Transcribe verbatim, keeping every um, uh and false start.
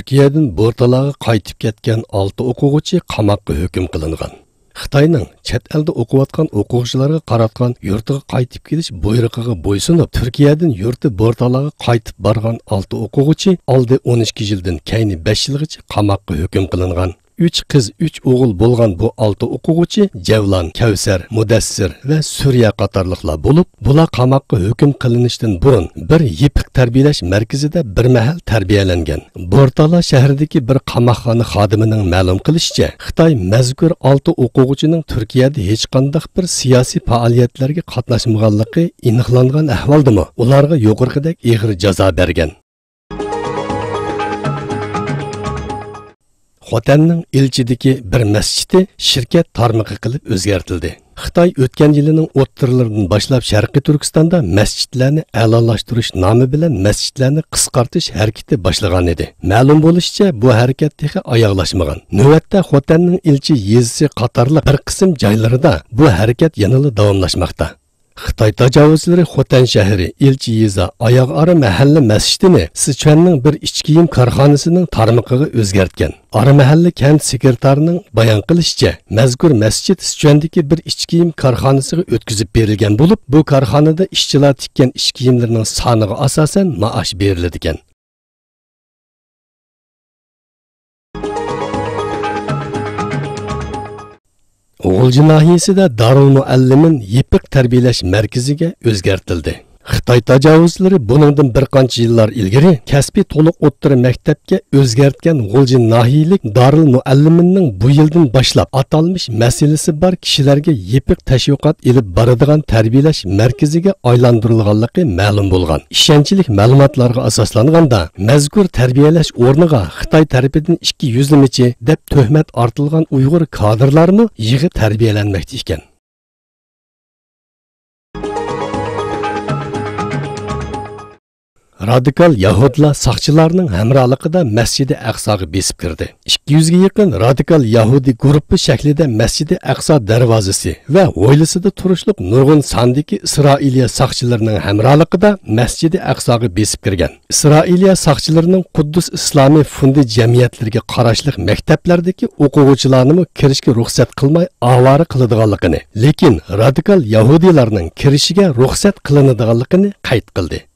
تۈركىيەدىن بورتالاغا قايتىپ كەتكەن ئالتە ئوقۇغۇچى قاماققا ھۆكۈم قىلىنغان. خىتاينىڭ چەت ئەلدە ئوقۇۋاتقان ئوقۇغۇچىلارغا قاراتقان يۇرتىغا قايتىپ كېلىش بۇيرۇقىغا بويسۇنۇپ، تۈركىيەدىن يۇرتى بورتالاغا قايتىپ بارغان ئالتە ئوقۇغۇچى ئالدى ئون ئىككى يىلدىن كەينى بەش يىلغىچە قاماققا ھۆكۈم قىلىنغان. ئۈچ قىز، ئۈچ ئوغۇل بولغان بۇ ئالتە ئوقۇغۇچى جەۋلان، كەۋسەر، مۇدەسسىر ۋە سۈريە قاتارلىقلار بولۇپ، بۇلار قاماققا ھۆكۈم قىلىنىشتىن بۇرۇن بىر يېپىق تەربىيەلەش مەركىزىدە بىر مەھەل تەربىيەلەنگەن. بورتالا شەھىرىدىكى بىر قاماقخانا خادىمىنىڭ مەلۇم قىلىشىچە، خىتاي مەزكۇر ئالتە ئوقۇغۇچىنىڭ تۈركىيەدە ھېچقانداق بىر سىياسىي پائالىيەتلەرگە قاتناشمىغانلىقى ئېنىقلانغان ئەھۋالدىمۇ ئۇلارغا يۇقىرىقىدەك ئېغىر جازا بەرگەن. خوتەننىڭ ئىلچىدىكى بىر مەسچىتى شىركەت تارمىقى قىلىپ ئۆزگەرتىلدى. خىتاي ئۆتكەن يىلىنىڭ ئوتتۇرىلىرىدىن باشلاپ شەرقىي تۈركىستاندا مەسچىتلەرنى ئەلالاشتۇرۇش نامى بىلەن مەسچىتلەرنى قىسقارتىش ھەرىكىتى باشلىغانىدى. مەلۇم بولۇشىچە، بۇ ھەرىكەت تېخى ئاياغلاشمىغان. نۆۋەتتە خوتەننىڭ ئىلچى يېزىسى قاتارلىق بىر قىسىم جايلىرىدا بۇ ھەرىكەت يەنىلا داۋاملاشماقتا. خىتاي تاجاۋۇزچىلىرى خوتەن شەھىرى ئىلچى يېزا ئاياغ ئارا مەھەللە مەسچىتىنى سىچۈەننىڭ بىر ئىچكىيىم كارخانىسىنىڭ تارمىقىغا ئۆزگەرتكەن. ئارا مەھەللە كەنت سېكرېتارىنىڭ بايان قىلىشىچە، مەزكۇر مەسچىت سىچۈەندىكى بىر ئىچكىيىم كارخانىسىغا ئۆتكۈزۈپ بېرىلگەن بولۇپ، بۇ كارخانىدا ئىشچىلار تىككەن ئىچكىيىملىرىنىڭ سانىغا ئاساسەن مائاش بېرىلىدىكەن. غۇلجا ناھىيەسىدە دارۇلمۇئەللىمىن يېپىق تەربىيەلەش مەركىزىگە ئۆزگەرتىلدى. خىتاي تاجاۋۇزچىلىرى بۇنىڭدىن بىر قانچە يىللار ئىلگىرى كەسپىي تولۇق ئوتتۇرا مەكتەپكە ئۆزگەرتكەن غۇلجا ناھىيەلىك دارۇلمۇئەللىمىننىڭ بۇ يىلدىن باشلاپ ئاتالمىش مەسىلىسى بار كىشىلەرگە يېپىق تەشۋىقات ئېلىپ بارىدىغان تەربىيەلەش مەركىزىگە ئايلاندۇرۇلغانلىقى مەلۇم بولغان. ئىشەنچلىك مەلۇماتلارغا ئاساسلانغاندا، مەزكۇر تەربىيەلەش ئورنىغا خىتاي تەرىپىدىن ئىككى يۈزلىمىچى دەپ تۆھمەت ئارتىلغان ئۇيغۇر كادىرلارمۇ يېڭى تەربىيەلەنمەكتە ئىكەن. رادىكال يەھۇدىيلار ساقچىلارنىڭ ھەمراھلىقىدا مەسچىدى ئەقساغا بېسىپ كىردى. ئىككى يۈزگە يېقىن رادىكال يەھۇدىي گۇرۇپپا شەكلىدە مەسچىدى ئەقسا دەرۋازىسى ۋە ھويلىسىدا تۇرۇشلۇق نۇرغۇن ساندىكى ئىسرائىلىيە ساقچىلىرىنىڭ ھەمراھلىقىدا مەسچىدى ئەقساغا بېسىپ كىرگەن. ئىسرائىلىيە ساقچىلىرىنىڭ قۇددۇس ئىسلامىي فوندى جەمئىيەتلىرىگە قاراشلىق مەكتەپلەردىكى ئوقۇغۇچىلارنىمۇ كىرىشكە رۇخسەت قىلماي ئاۋارە قىلىدىغانلىقىنى، لېكىن رادىكال يەھۇدىيلارنىڭ كىرىشىگە رۇخسەت قىلىنىدىغانلىقىنى قەيت قىلدى.